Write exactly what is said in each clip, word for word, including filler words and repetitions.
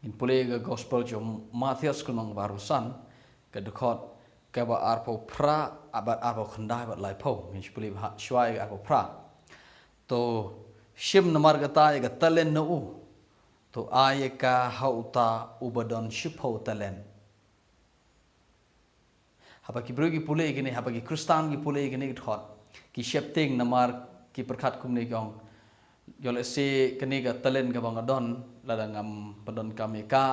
Ngin pule ka gospel jong Mathaios ka lynnong ba arphew san, ka dkhot kaba arphew phra, bad arphew khyndai bad laiphew. Ngin pule ba shwa ka arphew phra. To shim namar kata ïa ka talent na u, to ai ïa ka ha uta uba don shiphew talent. Haba ki briew ki pule ïa kine, haba ki Khristan ki pule ïa kine ki dkhot, ki sheptieng namar ki pyrkhat kumne ki ong, ïoh lehse kane ka talent kaba nga don, lada ngam pyndonkam ïa ka,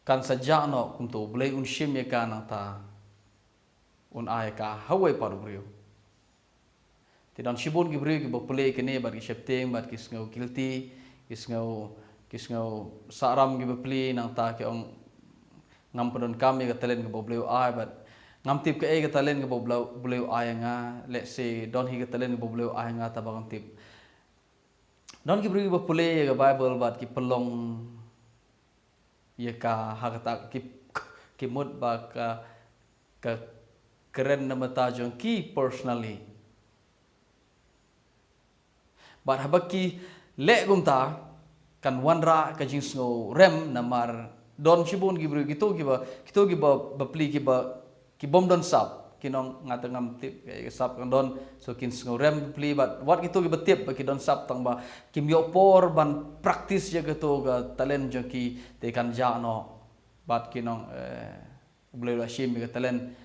kan sa jah noh, kumta U Blei un shim ïa ka nangta un ai ïa ka ha uwei pat u briew. Te don shibun ki briew kiba pule ïa kine bad ki sheptieng bad ki sngew guilty, ki sngew, ki sngew sahram kiba plie, nangta ki ong, ngam pyndonkam ïa ka talent kaba U Blei u ai, bad ngam tip kaei ka talent kaba U Blei, U Blei u ai ïa nga. Lehse don hi ka talent kaba U Blei u ai ïa nga, tangba ngam tip. Don ki briew kiba pule ïa ka Bible bad ki pynlong ïa ka ha kata, ki, ki mut ba ka, ka kren na bynta jong ki personally. Bad haba ki leh kumta, kan wanrah ka jingsngew rem, namar don shibun ki briew, kito kiba, kito kiba, ba plie, kiba, ki bym don sap, kin ong, nga te ngam tip kaei ka sap kaba don. So kin sngew rem plie, bad wat kito kiba tip ba ki don sap, tangba kim ïoh por ban practice ïa kito ka talent jong ki, te kan jah noh. Bad kin ong, eh, U Blei u la shim ïa ka talent.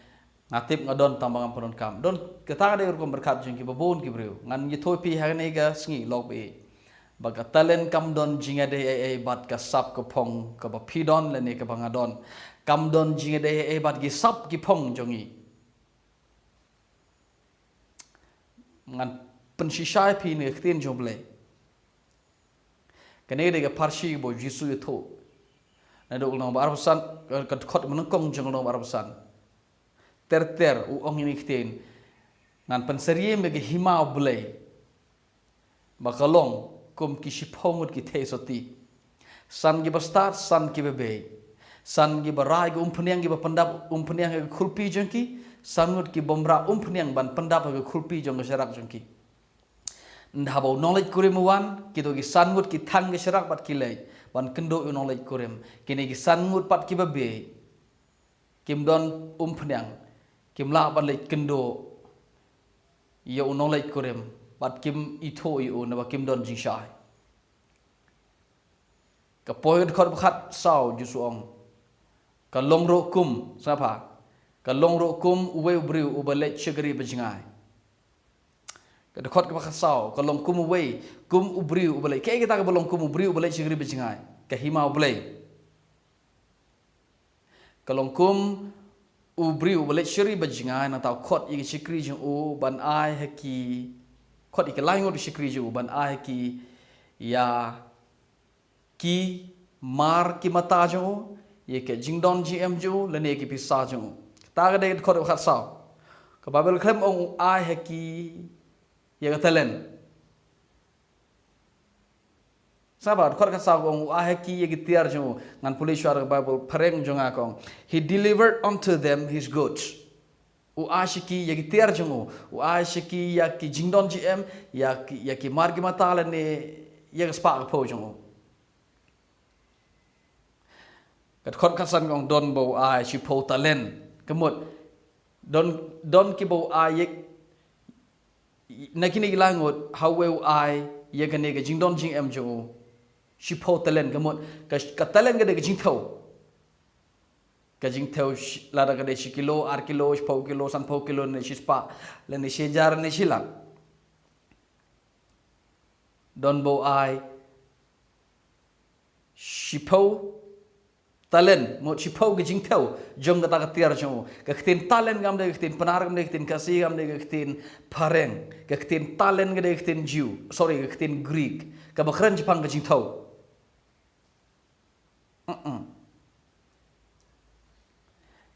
Nga tip nga don, tangba ngam pyndonkam. Don, kata ka dei rukom pyrkhat jong kiba bun ki briew. Ngan ïathuh ïa phi ha kane ka sngi, lok ba ïeit, ba ka talent kam don jingïadei ei ei bad ka sap ka phong kaba phi don lane kaba nga don. Kam don jingïadei ei ei bad ki sap ki phong jong ngi. Ngan pynshisha ïa phi na ka ktien jong U Blei. Kane ka dei ka pharshi ba U Jisu u ïathuh. Naduh ka lynnong ba arphew san, ka, ka dkhot ba nyngkong jong ka lynnong ba arphew san. Ter ter u ong ïa kine ki ktien. Ngan pynsyriem ïa ka hima U Blei ba ka long kum ki shiphew ngut ki theisotti. San kiba stad, san kiba bieit. San kiba rai ka umphniang, kiba pyndap umphniang ha ka khulpi jong ki. San ngut ki bym rah umphniang ban pyndap ha ka khulpi jong ka sharak jong ki. Ynda haba u nongleit kurim u wan, kito ki san ngut ki thang ka sharak bad ki leit ban kynduh ïa u nongleit kurim. Kine ki san ngut pat kiba bieit, kim don umphniang, kim lah ban leit kynduh ïa u nongleit kurim, bad kim ithuh ïa u naba kim don jingshai. Ka poi ka dkhot ba khatsaw, U Jisu u ong, ka long ruh kum, sngap bha, ka long ruh kum uwei u briew uba leit sha ka ri ba jngai. Ka dkhot kaba khatsaw, ka long kum uwei, kum u briew uba leit. Kaei kata kaba long kum u briew uba leit sha ka ri ba jngai? Ka hima U Blei. Ka long kum u briew uba leit sha ka ri ba jngai, nangta u khot ïa ki shakri jong u ban ai ha ki, khot ïa ki lai ngut ki shakri jong u ban ai ha ki ïa ki mar ki mata jong u, ïa ki jingdon jingem jong u, lane ïa ki pisa jong u. Kata ka dei ka dkhot kaba khatsaw. Ka Baibl khlem ong u ai ha ki ïa ka talent. Sngap bha, dkhot khatsaw ka ong u ai ha ki ïa ki tiar jong u. Ngan pule shuwa da ka Baibl phareng jong nga, ka ong, "He delivered unto them his goods." U ai sha ki ïa ki tiar jong u. U ai sha ki ïa ki jingdon jingem, ïa ki, ïa ki mar ki mata lane ïa ka spah ka phew jong u. Ka dkhot khatsan ka ong don ba u ai shiphew talent. Ka mut, don, don kiba u ai ïa, na kine ki lai ngut, ha uwei u ai ïa kane ka jingdon jingem jong u shiphew talent. Ka mut, ka, ka talent ka dei ka jingthew. Ka jingthew shi-, lada ka dei shi kilo, ar kilo, shiphew kilo, sanphew kilo, ne shispah, lane shi hajar, ne shi lak. Don ba u ai shiphew talent, mut shiphew ka jingthew jong kata ka tiar jong u. Ka ktien talent kam dei ka ktien Pnar, kam dei ka ktien Khasi, kam dei ka ktien phareng. Ka ktien talent ka dei ka ktien Jiw, sorry, ka ktien Greek, kaba kren shaphang ka jingthew. Mm-mm.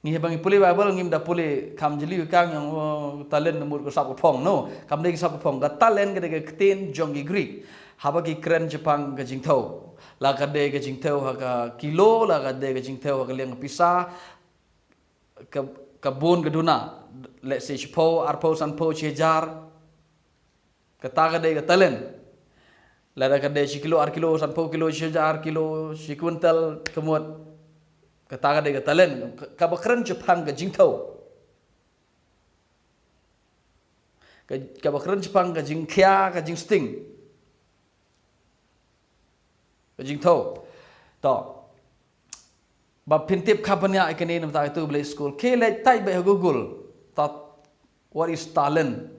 Ngi haba ngi pule Baibl, ngim da pule kham jylliew, ka ngi ong, oh, talent na mut ka sap ka phong. No, kam dei ka sap ka phong. Ka talent ka dei ka ktien jong ki Greek. Haba ki kren shaphang ka jingthew, la ka dei ka jingthew ha ka kilo, la ka dei ka jingthew ha ka liang ka pisa, ka, ka bun ka duna, let's say, shiphew, arphew, sanphew, shi hajar. Kata ka dei ka talent. Lada ka dei shi kilo, ar kilo, sanphew kilo, shi hajar kilo, shi kwintal, ka mut, kata ka dei ka talent, ka, kaba kren shaphang ka jingthew. Ka, kaba kren shaphang ka jingkhia, ka jingsting. Ka jingthew. To. Ba phin tip kaba niah ïa kane namar ta ïa tu ba leit skul. Ki leit type beit ha Google. Ta, what is talent?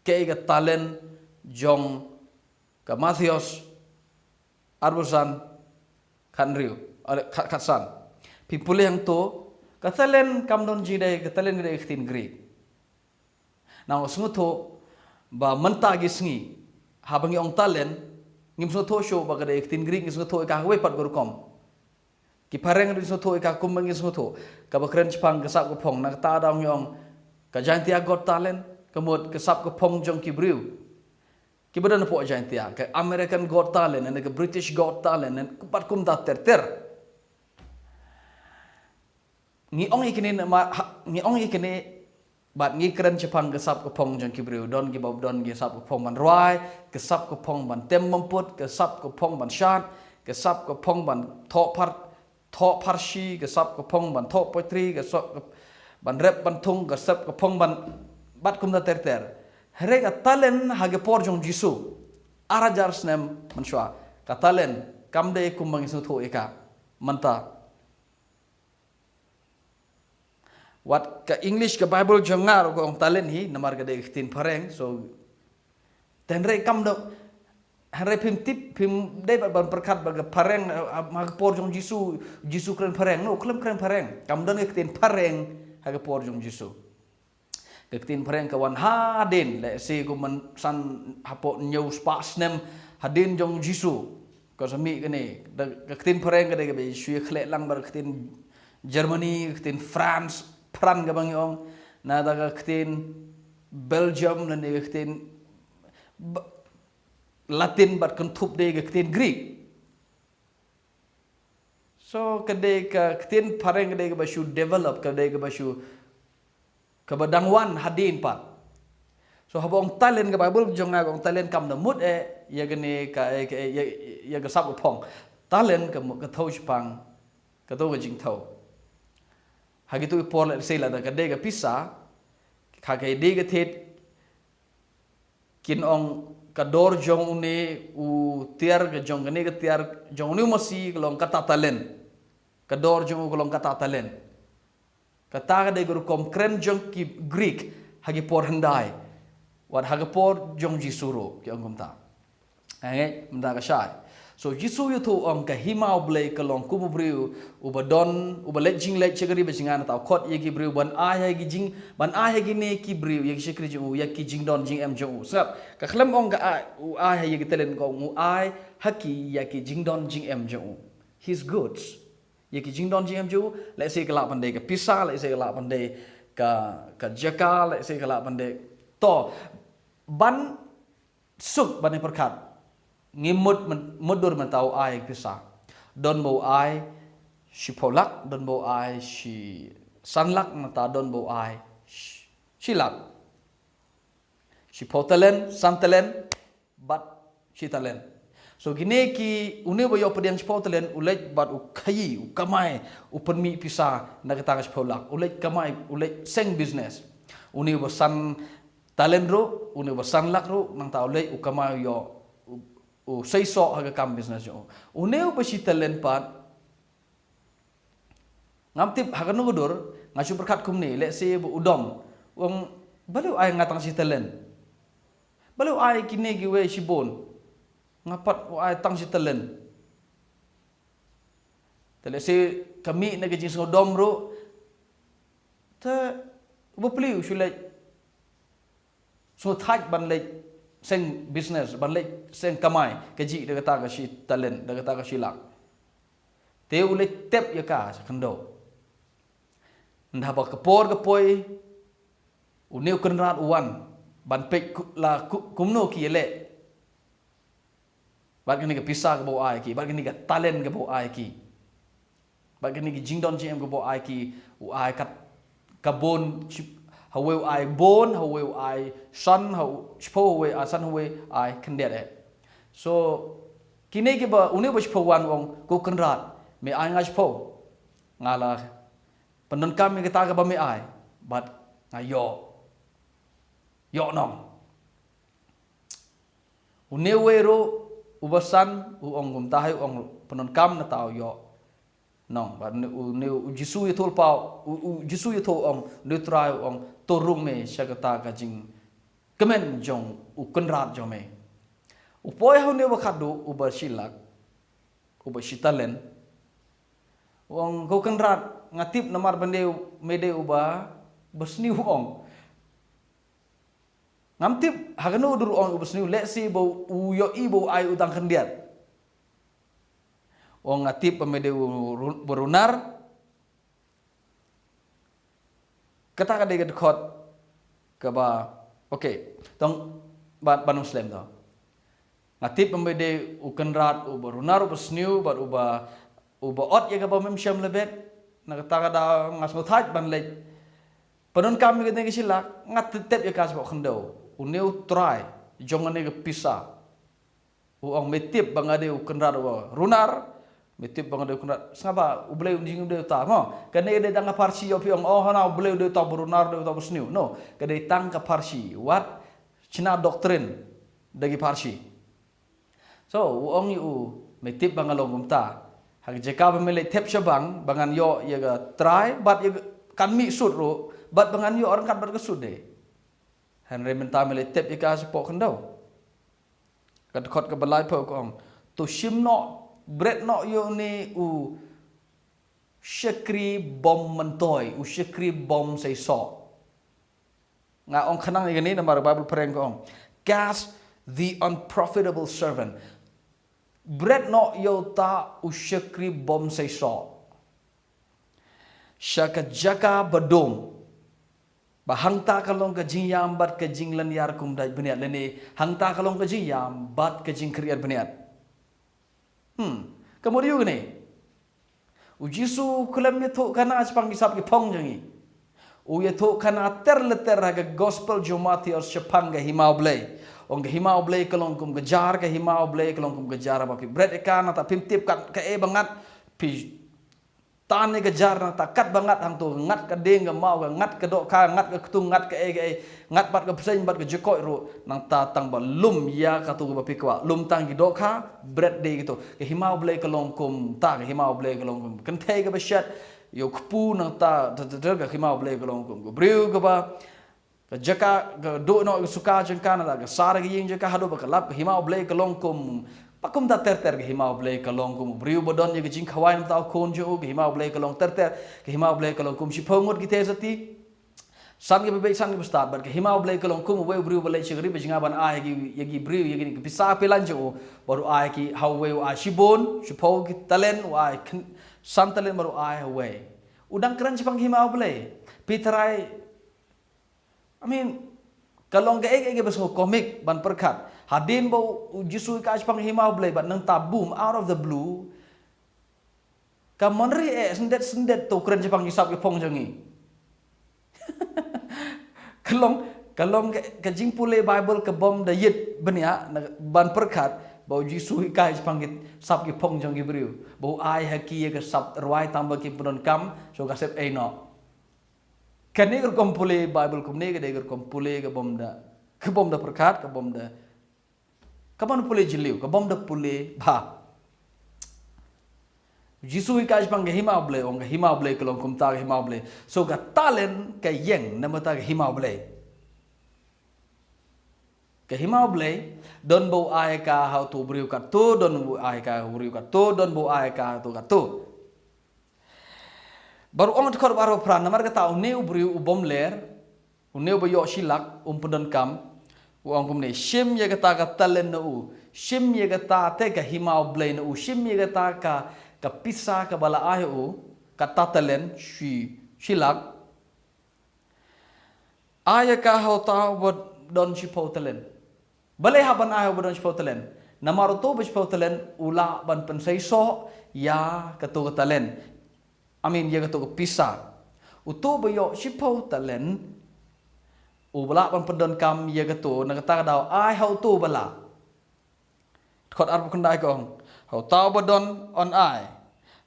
Kaei ka talent jong ka Mathaios arphew san, khathynriew, ale, khat, khatsan. Phi pule hangto, ka talent kam don jingdei, ka talent ka dei ka ktien Greek. Nang sngewthuh ba mynta ki sngi, haba ngi ong talent, ngim sngewthuh shuh ba ka dei ka ktien Greek, ngi sngewthuh ïa ka kawei pat ka rukom. Ki phareng ruh sngewthuh ïa ka kumba ngi sngewthuh. Kaba kren shaphang ka sap ka phong, na kata ka daw ngi ong ka Jaintia Got Talent, ka mut ka sap ka phong jong ki briew kiba don hapoh Jaintia, ka American Got Talent, ne ka British Got Talent, ne kumta kumta ter ter. Ngi ong ïa kine namar, ha, ngi ong ïa kine bad ngi kren shaphang ka sap ka phong jong ki briew, don kiba don ki sap ka phong ban rwai, ka sap ka phong ban tem mongput, ka sap ka phong ban shad, ka sap ka phong ban thoh phar, thoh pharshi, ka sap ka phong ban thoh poetry, ka sap ka, ban rep ban thung, ka sap ka phong ban, bad kumta ter ter. Hynrei ka talent ha ka por jong Jisu, ar hajar snem mynshuwa, ka talent kam dei kumba ngi sngewthuh ïa ka mynta. Wat ka English ka Bible jong nga ruh ka ong talent hi, namar ka dei ka ktien phareng, so, hynrei kam dei, hynrei phim tip, phim dei ban pyrkhat ba ka phareng, eh, ha ka por jong Jisu, Jisu kren phareng, no, khlem kren phareng, kam don ka ktien phareng ha ka por jong Jisu. Ka ktien phareng ka wan hadien, lehse kumba san hapoh hynñiew spah snem hadien jong Jisu. Ka sa mih kane, da, ka ktien phareng ka dei kaba shu ïakhleh lang bad ka ktien Germany, ka ktien France, Pran kaba ngi ong, nangta ka ktien Belgium, lane ka ktien ba-, Latin bad kynthup de ka ktien Greek. So, ka dei ka ktien phareng ka dei kaba shu develop, ka dei kaba shu, kaba dang wan hadien pat. So, haba ong talent ka Bible jong nga ka ong talent kam da mut eh, ïa kane ka, eh, ka, eh, ïa, ïa ka sap ka phong. Talent ka mut ka thew shaphang, ka thew ka jingthew. Ha kito ki por lehse lada ka dei ka pisa, ha ka dei ka thied, kin ong ka dor jong une u tiar, ka jong kane ka tiar, jong une u masi ka long kata talent. Ka dor jong u ka long kata talent. Kata ka dei ka rukom kren jong ki Greek ha ki por hyndai. Wat ha ka por jong Jisu ruh ki ong kumta. Eng, mynta ka shai. So Jisu u ïathuh u ong ka hima U Blei ka long kum u briew uba don, uba leit jingleit sha ka ri bad sha ka jngai, nangta u khot ïa ki briew ban ai ha ki jing, ban ai ha kine ki briew ïa ki shakri jong u, ïa ki jingdon jingem jong u. Sngap, ka khlem ong ka ai, u ai ha ïa ki talent, ka ong u ai ha ki ïa ki jingdon jingem jong u. His goods. Ïa ki jingdon jingem jong u, lehse ka lah ban dei ka pisa, lehse ka lah ban dei ka, ka jaka, lehse ka lah ban dei. To, ban suk ban ïa pyrkhat. Ngi mut myn-, mutdur mynta u ai pisa. Don ba u ai shiphew lak, don ba u ai shi san lak, nangta don ba u ai shi, shi lak. Shiphew talent, san talent, bad shi talent. So kine ki, une ba ïoh pdiang shiphew talent, u leit bad u khaïi, u kamai, u pynmih pisa na kata ka shiphew lak. U leit kamai, u leit seng business. Une ba san talent ruh, une ba san lak ruh, nangta u leit u kamai u ïoh, u, u seisoh ha ka kam business jong u. Une ba shi talent pat, ngam tip ha kano ka dur, nga shu pyrkhat kumne, lehse ba u dom, u ong, balei u ai nga tang shi talent. Balei u ai kine kiwei shibun. Nga pat u ai tang shi talent. Te lehse ka mih na ka jingsngewdom ruh, te uba plie u shu leit sngewthait ban leit seng business, ban leit seng kamai, kajih da kata ka shi talent, da kata ka shi lak. Te u leit tep ïa ka sha khyndew. Ynda ba ka por ka poi, une u kynrad u wan ban peit ku-, la ku-, kumno ki ïaleh. Bad kane ka pisa kaba u ai ki, bad kane ka talent kaba u ai ki. Bad kane ka jingdon jingem kaba u ai ki, u ai kat ka bun, shi-, hawei u ai bun, hawei u ai san, haw-, shiphew hawei ai san, hawei ai khyndiat eh. So, kine kiba, une ba shiphew wan u ong, ko Kynrad, me ai nga shiphew. Nga la pyndonkam ïa kata kaba me ai, bad nga ïoh. Ïoh nong. Une uwei ruh, uba san, u ong kumta hi, u ong pyndonkam nangta u ïoh nong. Bad une u, une u Jisu ïathuh paw, u, u Jisu ïathuh u ong, une u Trai u ong, to rung me sha kata ka jingkmen jong u Kynrad jong me. U poi ha une uba khatduh, uba shi lak, uba shi talen. U ong, ko Kynrad, nga tip namar ba me dei, me dei uba, ba sniew, u ong. Ngam tip ha kano dur u ong uba sniew, lehse ba u ïohi ba u ai u dang khyndiat. U ong, nga tip ba me dei u ru-, ba runar. Kata ka dei ka dkhot kaba, okay. Tang, ban, ban ym slem to. Nga tip ba me dei u Kynrad uba runar, uba sniew, bad uba, uba ot ïa kaba mem shym la bet. Na kata ka daw nga sngewthait ban leit pyndonkam ïa kane ka shi lak, nga tep ïa ka shapoh khyndew. Une u Trai jong kane ka pisa, u ong, me tip ba nga dei u Kynrad uba runar, me tip ba nga dei u Kynrad. Sngap ba U Blei u jing u dei uta, mo. Kane ka dei tang ka pharshi, ïoh phi ong, oh, hana U Blei u dei uta uba runar, u dei uta uba sniew. No, ka dei tang ka pharshi. Wat shna doctrine da ki pharshi. So, u ong ïa u, me tip ba nga long kumta. Ha ka jaka ba me leit tep shaphang, ba ngan ïoh ïa ka trai, bad ïa ka, kan mih sut ruh, bad ba ngan ïoh ryngkat bad ka sut de. Hynrei mynta me leit tep ïa ka shapoh khyndew. Ka dkhot kaba laiphew ka ong, to shim noh, bret noh ïa une u shakri bym myntoi, u shakri bym seisoh. Nga ong khnang ïa kane namar Bible phareng ka ong, cast the unprofitable servant. Bret noh ïa uta u shakri bym seisoh sha ka jaka ba dum. Ba hangta ka long ka jingïam bad ka jinglynñiar kum dait bniat, lane hangta ka long ka jingïam bad ka jingkhriat bniat. Hmm, ka mut ïa u kane. U Jisu u khlem ïathuh khana shaphang ki sap ki phong jong ngi. U ïathuh khana ter le ter ha ka gospel jong u Mathaios shaphang ka hima U Blei. Ong ka hima U Blei ka long kum ka jar, ka hima U Blei ka long kum ka jar ba phi bret ïa ka, nangta phim tip kat kaei ba ngat, phi tan ïa ka jar nangta kat ba ngat, hangto ka ngat ka dieng ka maw, ka ngat ka dohkha, ngat ka ktung, ngat kaei kaei, ngat bad ka bseiñ bad ka jakoit ruh, nangta tang ba lum ïa kato kaba phi kwah, lum tang ki dohkha, bret de kito. Ka hima U Blei ka long kumta, ka hima U Blei ka long kum ka kynthei kaba shet ïa u kpu, nangta ter ter ter, ka hima U Blei ka long kum ka briew kaba, ka jaka, ka duh noh ka suka jong ka, nangta ka sar ka ïing jong ka, haduh ba ka lap. Ka hima U Blei ka long kum, ba kumta ter ter, ka hima U Blei ka long kum u briew ba don ïa ka jingkhawai nangta u khun jong u, ka hima U Blei ka long ter ter. Ka hima U Blei ka long kum shiphew ngut ki thei sati, san kiba bieit, san kiba stad. Bad ka hima U Blei ka long kum uwei u briew ba leit sha ka ri ba jngai ban ai ïa ki, ïa ki briew, ïa ki, ki pisa pilaiñ jong u. Bad u ai ki, ha uwei u ai shibun, shiphew ki talen, u ai kyn-, san talen, bad u ai ha uwei. U dang kren shaphang ka hima U Blei. Phi tharai, I mean, ka long kaei kaei kaba sngew komik ban pyrkhat. Hadien ba u, u Jisu u hikai shaphang ka hima U Blei, bad nangta boom, out of the blue, ka mon ri eh, syndet syndet to kren shaphang ki sap ki phong jong ngi. Ka long, ka long ka, ka jingpule Bible ka bym da ïit bniah, na, ban pyrkhat ba u Jisu u hikai shaphang ki sap ki phong jong ki briew, ba u ai ha ki ïa ka sap rwai tang ba ki pyndonkam, so ka sep ei noh. Kane ka rukom pule Bible kumne ka dei ka rukom pule ka bym da, ka bym da pyrkhat, ka bym da, ka bym da pule jylliew, ka bym da pule bha. Jisu u hikai shaphang ka hima U Blei, ong ka hima U Blei ka long kumta, ka hima U Blei. So ka talen ka ïeng namar ta ka hima U Blei. Ka hima U Blei, don ba u ai ka ha uto u briew katto, don ba u ai ka ha u briew katto, don ba u ai ka ha uto katto. Bad u ong ha dkhot ba arphew phra, namar kata une u briew u bym ler, une uba ïoh shi lak, um pyndonkam, u ong kumne, shim ïa kata ka talen na u, shim ïa kata te ka hima U Blei na u, shim ïa kata ka, ka pisa kaba la ai u, kata talen, shi, shi lak. Ai ïa ka ha uta uba don shiphew talen. Balei hap ban ai ha uba don shiphew talen? Namar uto uba shiphew talen u lah ban pynseisoh ïa kato ka talen. I mean, ïa kato ka pisa. Uto uba ïoh shiphew talen u lah ban pyndonkam ïa kato, na kata ka daw ai ha uto uba lah. Kot arphew khyndai ka ong, ha uta uba don yn ai,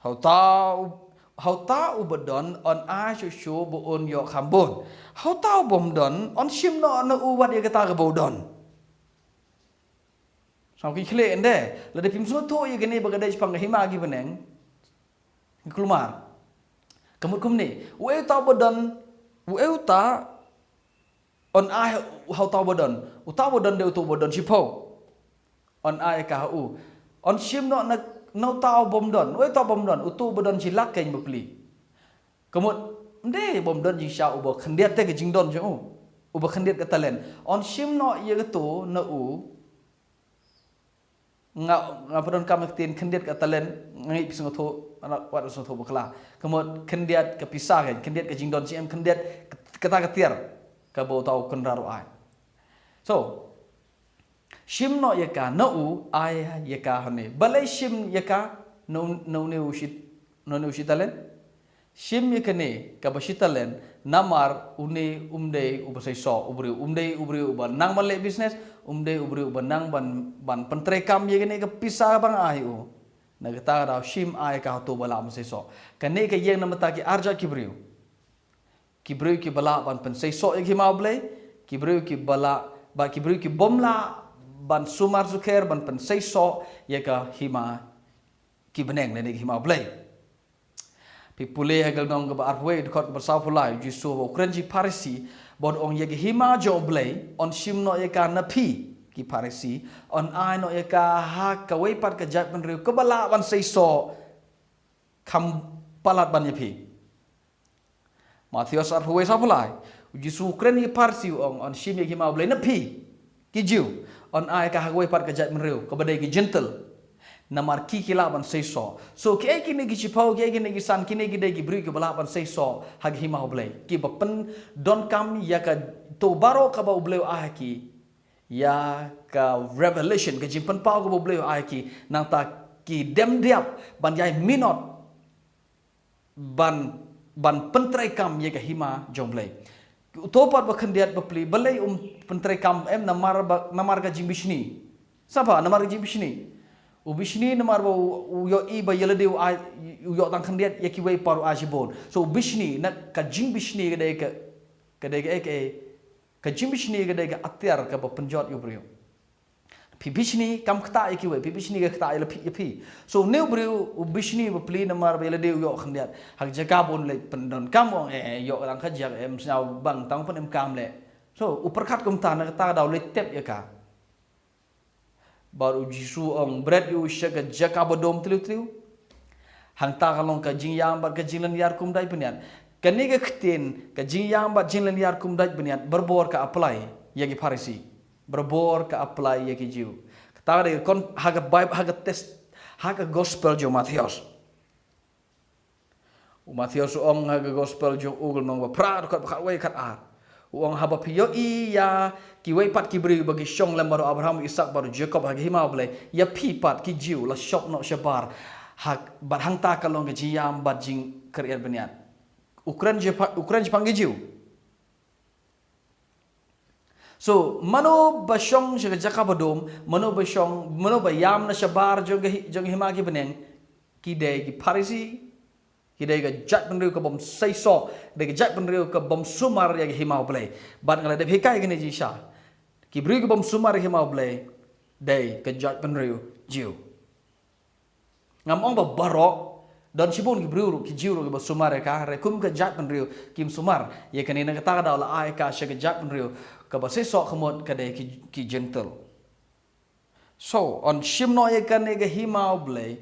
ha uta u-, ha uta uba don yn ai shuh shuh ba un ïoh kham bun, ha uta u bym don yn shim noh na u wat ïa kata kaba u don. Sngewthuh ki khleh ynda lada phim sngewthuh ïa kane ba ka dei shaphang ka hima ki bneng. Kulmar. Ka mut kumne, uei uta uba don, uei uta yn ai ha uta uba don, uta uba don dei uta uba don shiphew. Yn ai ka ha u. Yn shim noh na, na uta u bym don, uei uta u bym don, uta uba don shi lak keiñ bapli. Ka mut, ym dei bym don jingshisha uba khyndiat te ka jingdon jong u. Uba khyndiat ka talent. Yn shim noh ïa kato na u. Nga, nga pyndonkam ïa ka ktien khyndiat ka talent, nga ngeit phi sngewthuh, wat sngewthuh bakla. Ka mut khyndiat ka pisa keiñ, khyndiat ka jingdon shi em, khyndiat kata ka tiar kaba uta u kynrad u ai. So, shim noh ïa ka na u, ai ïa ka hangne. Balei shim ïa ka na u, na une u shi, na une u shi talent? Shim ïa kane kaba shi talent, namar une um dei uba seisoh u briew, um dei u briew uba nang ban leh business, um dei u briew uba nang ban, ban pyntreikam ïa kane ka pisa ba nga ai u. Na kata ka daw shim ai ka ha uto uba lah ban seisoh. Kane ka ïeng na bynta ki arjat ki briew. Ki briew kiba lah ban pynseisoh ïa ka hima u Blei, ki briew kiba lah, bad ki briew ki bym lah ban sumar sukher ban pynseisoh ïa ka hima ki bneng lane ka hima u Blei. Phi pule ha ka lynnong kaba arphew wei, dkhot kaba sawphew lai, u Jisu u kren ïa ki Pharisi, bad u ong ïa ka hima jong u Blei, yn shim noh ïa ka na phi, ki Pharisi, yn ai noh ïa ka ha kawei pat ka jaitbynriew kaba lah ban seisoh, kham palat ban ïa phi. Mathaios arphew wei sawphew lai, u Jisu u kren ïa ki Pharisi u ong, yn shim ïa ka hima u Blei na phi, ki Jiw, yn ai ka ha kawei pat ka jaitbynriew, kaba dei ki Jentil. Namar ki ki lah ban seisoh. So, kiei kine ki shiphew, kiei kine ki san, kine ki dei ki briew kiba lah ban seisoh ha ka hima u Blei. Kiba pyndonkam ïa kato baroh kaba u Blei u ai ha ki. Ïa ka revelation, ka jingpynpaw kaba u Blei u ai ha ki. Nangta ki dem dep ban ïai minot ban, ban pyntreikam ïa ka hima jong u Blei. Uto pat ba khyndiat bapli, balei um pyntreikam em? Namar ba, namar ka jingbishni. Sngewbha, namar ka jingbishni. U bishni namar ba u, u ïohi ba ïa lade u ai, u ïoh tang khyndiat, ïa kiwei pat u ai shibun. So u bishni, na ka jingbishni ka dei ka, ka dei ka, ka, ka jingbishni ka dei ka atiar kaba pynjot ïa u briew. Phi bishni kam ktah ïa kiwei, phi bishni ka ktah ïa la phi, ïa phi. So une u briew u bishni bapli namar ba ïa lade u ïoh khyndiat. Ha ka jaka ba un leit pyndonkam u ong, eh, eh, ïoh tang ka jaka, em, sngewbang tang pyn em kam leh. So u pyrkhat kumta, na kata ka daw u leit tep ïa ka. Bad u Jisu u ong, bret ïa u sha ka jaka ba dum tliw tliw. Hangta ka long ka jingïam bad ka jinglynñiar kum dait bniat. Kane ka ktien, ka jingïam bad jinglynñiar kum dait bniat, barabor ka apply ïa ki Pharisi. Barabor ka apply ïa ki Jiw. Kata ka dei ka kon, ha ka Bible, ha ka test, ha ka gospel jong u Mathaios. U Mathaios u ong ha ka gospel jong u, ka lynnong ba phra, dkhot ba khatwei khatar. U ong, haba phi ïohi ïa kiwei pat ki briew ba ki shong lem bad u Abraham, u Isaak bad u Jakob ha ka hima u Blei, ïa phi pat ki Jiw la shop noh shabar. Ha, bad hangta ka long ka jingïam bad jingkhyrïat bniat. U kren jingpha-, u kren shaphang ki Jiw. So mano ba shong sha ka jaka ba dum, mano ba shong, mano ba ïam na shabar jong ka hi-, jong ka hima ki bneng, ki dei ki Pharisi, ki dei ka jaitbynriew ka bym seisoh, ki dei ka jaitbynriew ka bym sumar ïa ka hima u Blei. Bad nga la dep hikai kane jingshisha. Ki briew ki bym sumar ïa ka hima u Blei, dei ka jaitbynriew Jiw. Ngam ong ba baroh, don shibun ki briew ruh, ki Jiw ruh kiba sumar ïa ka, hynrei kum ka jaitbynriew kim sumar ïa kane, na kata ka daw la ai ka sha ka jaitbynriew kaba seisoh, ka mut ka dei ki, ki Jentil. So yn shim noh ïa kane ka hima u Blei,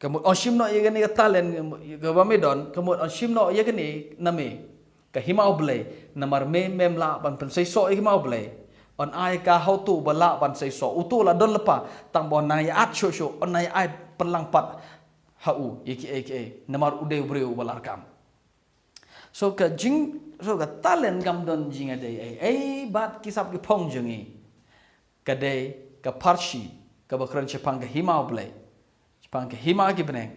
ka mut yn shim noh ïa kane ka talent kaba me don, ka mut yn shim noh ïa kane na me. Ka hima u Blei, namar me mem lah ban pynseisoh ïa ka hima u Blei. Yn ai ka ha uto ba lah ban seisoh. Uto la don lypa, tang ba yn nang ïa-at shuh shuh, yn nang ïa-at pynlang pat ha u ïa kiei kiei. Namar u dei u briew uba la rkam. So ka jing, so ka talent kam don jingïadei ei ei bad ki sap ki phong jong ngi. Ka dei ka pharshi kaba kren shaphang ka hima u Blei, shaphang ka hima ki bneng.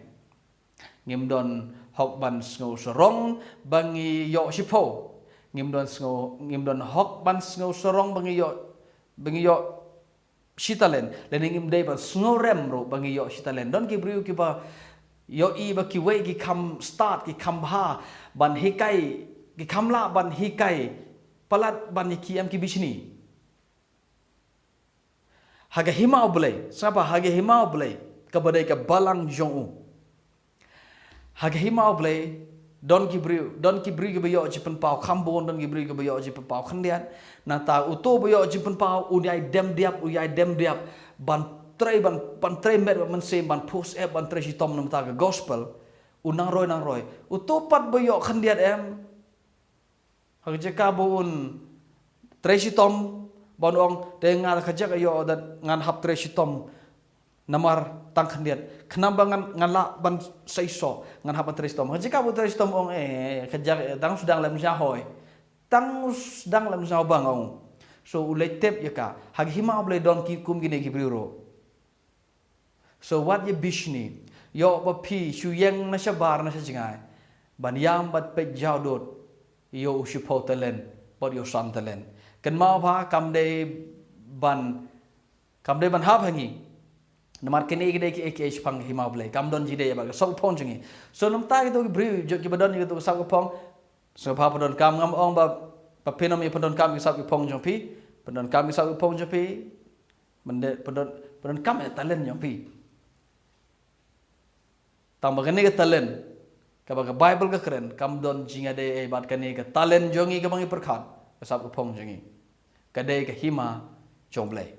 Ngim don hok ban sngew sarong ba ngi ïoh shiphew. Ngim don sngew, ngim don hok ban sngew sarong ba ngi ïoh, ba ngi ïoh shi talent, lane ngim dei ban sngewrem ruh ba ngi ïoh shi talent. Don ki briew kiba ïohi ba kiwei ki kham stad, ki kham bha ban hikai, ki kham lah ban hikai palat ban ïa ki em ki bishni. Ha ka hima U Blei, sngap bha, ha ka hima U Blei, kaba dei ka balang jong u. Ha ka hima U Blei, don ki briew, don ki briew kiba ïoh jingpynpaw kham bun, don ki briew kiba ïoh jingpynpaw khyndiat. Nangta uto ba ïoh jingpynpaw un ïai dem diap, un ïai dem diap ban trei, ban, ban trei met bad mynsiem, ban pyrshah, ban trei shitom namar ka gospel. Un nang roi, nang roi. Uto pat ba ïoh khyndiat em, ha ka jaka ba un trei shitom, ba un ong, te nga ka jaka ïoh da ngan hap trei shitom namar tang khyndiat. Khnang ba ngan, ngan lah ban seisoh, ngan hap ban trei shitom. Ha ka jaka ba un trei shitom ong, eh, ka jaka, eh, tang sdang lem sha hoi. Tang sdang lem sha bang ong. So u leit tip ïa ka. Ha ka hima U Blei don ki kum kine ki briew ruh. So wat ïa bishni, ïoh ba phi shu ïeng na shabar na sha jngai ban ïam bad peit jawdud, ïoh u shiphew talent bad ïoh san talent. Kynmaw ba kam dei ban, kam dei ban hap ha ngi. Namar kine ki dei kiei kiei shaphang ka hima U Blei. Kam don jingïadei bad ka sap ka phong jong ngi. So namar kito ki briew jong kiba don ïa kito ka sap ka phong, sngewbha pyndonkam, ngam ong ba, ba phin ym ïa pyndonkam ïa ka sap ka phong jong phi. Pyndonkam ïa ka sap ka phong jong phi. Mynta pyndonkam ïa ka talent jong phi. Tang ba kane ka talent kaba ka Baibl ka kren, kam don jingïadei ei bad kane ka talent jong ngi kaba ngi pyrkhat, ka sap ka phong jong ngi. Ka dei ka hima jong U Blei.